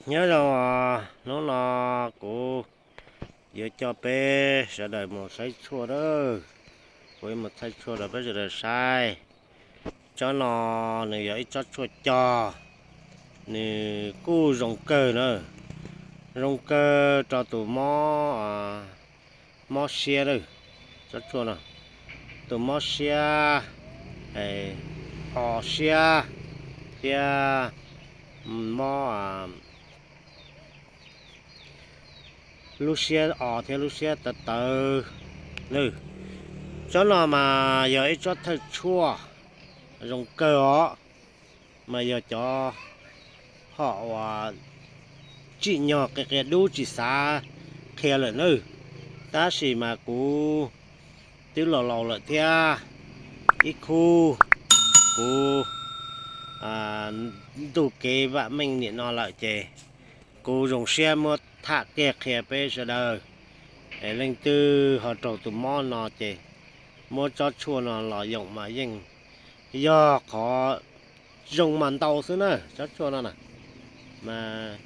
Nyob zoo, hnub no kuv yuav coj peb sawv daws mus saib tshuaj na. Kuv yuav mus thaij tshuaj rau peb sawv daws saib. Tsob no nws yog ib tsob tshuaj cog, nws kuj zoo kawg na, zoo kawg rau tus mob, mob siab na. Tsob tshuaj no, tus mob siab, o siab, thiab mob lub siab o thiab lub siab tawv tawv na. Tsob no mas yog ib tsob thawj tshuaj zoo kawg os, mas yog cov hom uas tsim nyog qia qia dub tsis xav qhia lawm na. Tab sis mas kuv twb laus laus lawm thiab, ib khub kuv ntuj kev vam meej nim no lawm ces kuv zoo siab muab tham kiag qhia peb sawv daws. Es leej twg ho raug tus mob no ces muab tsob tshuaj no los yoom mas yeej yog qhov zoo mas ntau xwb na. Tsob tshuaj no na, mas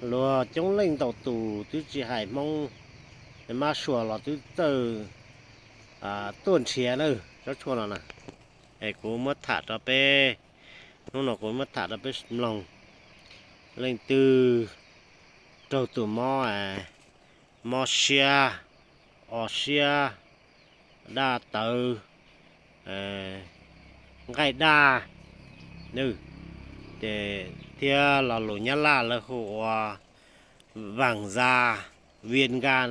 luag coob leej ntau tus twb tsis hais Hmoob, mab suav los twb txawj tuaj nrhiav na. Tsob tshuaj no na, es kuv muab tham rau peb, hnub no kuv muab tham rau peb mloog. Leej twg raug tus mob, mob siab, o siab, daj tawv, nqaij daj, ces thiab lo lus Nyab Laj lawv hu ua vas zas, viêm gan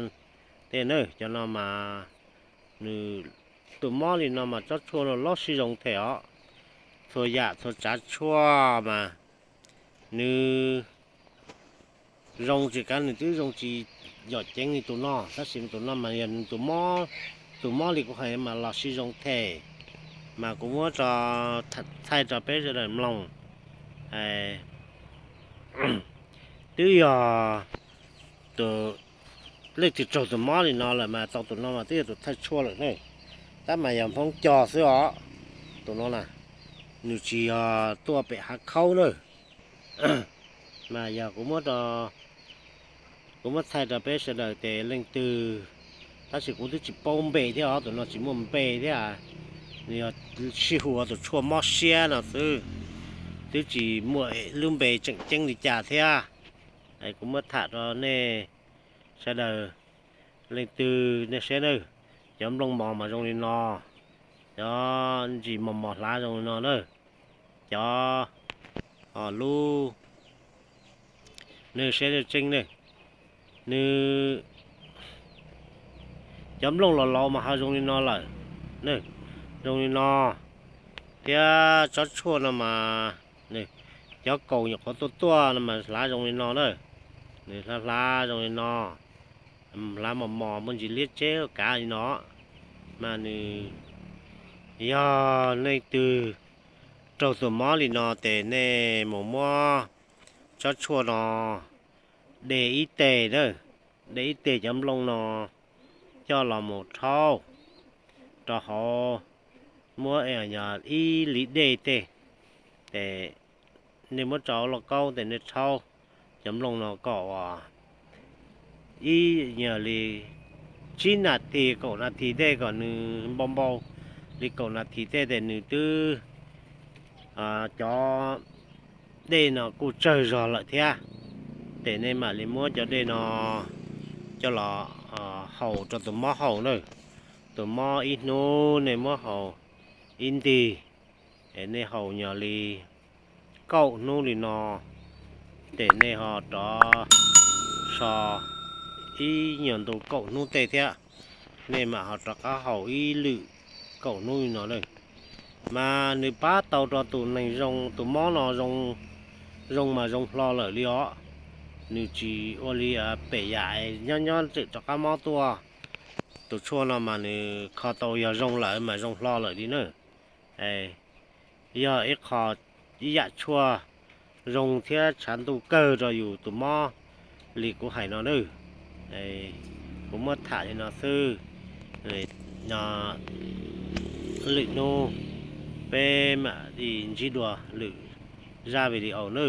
tej na. Cov no mas nws, tus mob li no mas tsob tshuaj no los siv zoo them os. Txhua yam txhua tsav tshuaj mas nws zoo tsis kav, nws twb zoo tsis yom ceev li tus no, tab sis tus no mas yog tus mob, tus mob li kuv hais mas los siv zoo them. Mas kuv muab tso, thaij rau peb sawv daws mloog. Twb yog tus, leej twg raug tus mob li no lawm mas tau tus no mas twb yog tus thawj tshuaj lawm ne. Tab mas yog Hmoob cog xwb os. Tus no na, nws tsis yog tuaj pem hav khaub na. Mas yog kuv muab, kuv muab thaij rau peb sawv daws ces leej twg, tab sis kuv twb tsis paub npe thiab os, tus no tsis muaj npe thiab. Nws yog sij hu ua tus tshuaj mob siab no xwb, twb tsis muaj lub npe tseem ceeb li cas thiab. Kuv muab tham rau nej sawv daws, leej twg nej saib na, cov nplooj mos mas zoo li no, cov ntsis mos mos hlav zoo li no na, cov, o, lub, nej saib tseeb ne, nws, cov nplooj los laus mas ho zoo li no lawm, zoo li no, thiab tsob tshuaj no mas, cov kaus nyuam qhuav tuaj tuaj no mas hlav zoo li no na, nws hlav hlav zoo li no, hlav mos mos muaj ntsis liab tseb kav li no, mas nws, yog leej twg raug tus mob li no ces nej mus muab tsob tshuaj no de ib teg na, de ib teg cov nplooj no coj los mus rhaub rau hauv, muab ib lis dej tej, ces nej muab tso hauv lauj kaub ces nej rhaub cov nplooj no kom uas ib yam li tsib nas this kaum nas this tej kom nws npau npau li kaum nas this tej ces nws twb, cov dej no kuj tsawg zog lawm thiab. Ces nej mam li muab cov dej no coj los haus rau tus mob haus na. Tus mob ib hnub nej muab haus ib ntig, es nej haus nyuag li kaum hnub li no, ces nej ho rov so ib nyuag ntu kaum hnub tej thiab, nej mam ho rov qab haus ib lwm kaum hnub li no na. Mas nws pab tau rau tus neeg zoo, tus mob no zoo mas zoo hlo lawm li os. Nws tsis ua li pem yam nyob nyob tseem rov qab mob tuaj. Tus tshuaj no mas nws kho tau yog zoo lawm mas zoo hlo lawm li na. Yog ib qho, ib yam tshuaj zoo thiab tshav ntuj kawg rau yus tus mob li kuv hais no na. Kuv muab tham li no xwb. Lwm hnub peb mam li ntsib dua lwm zaj video na.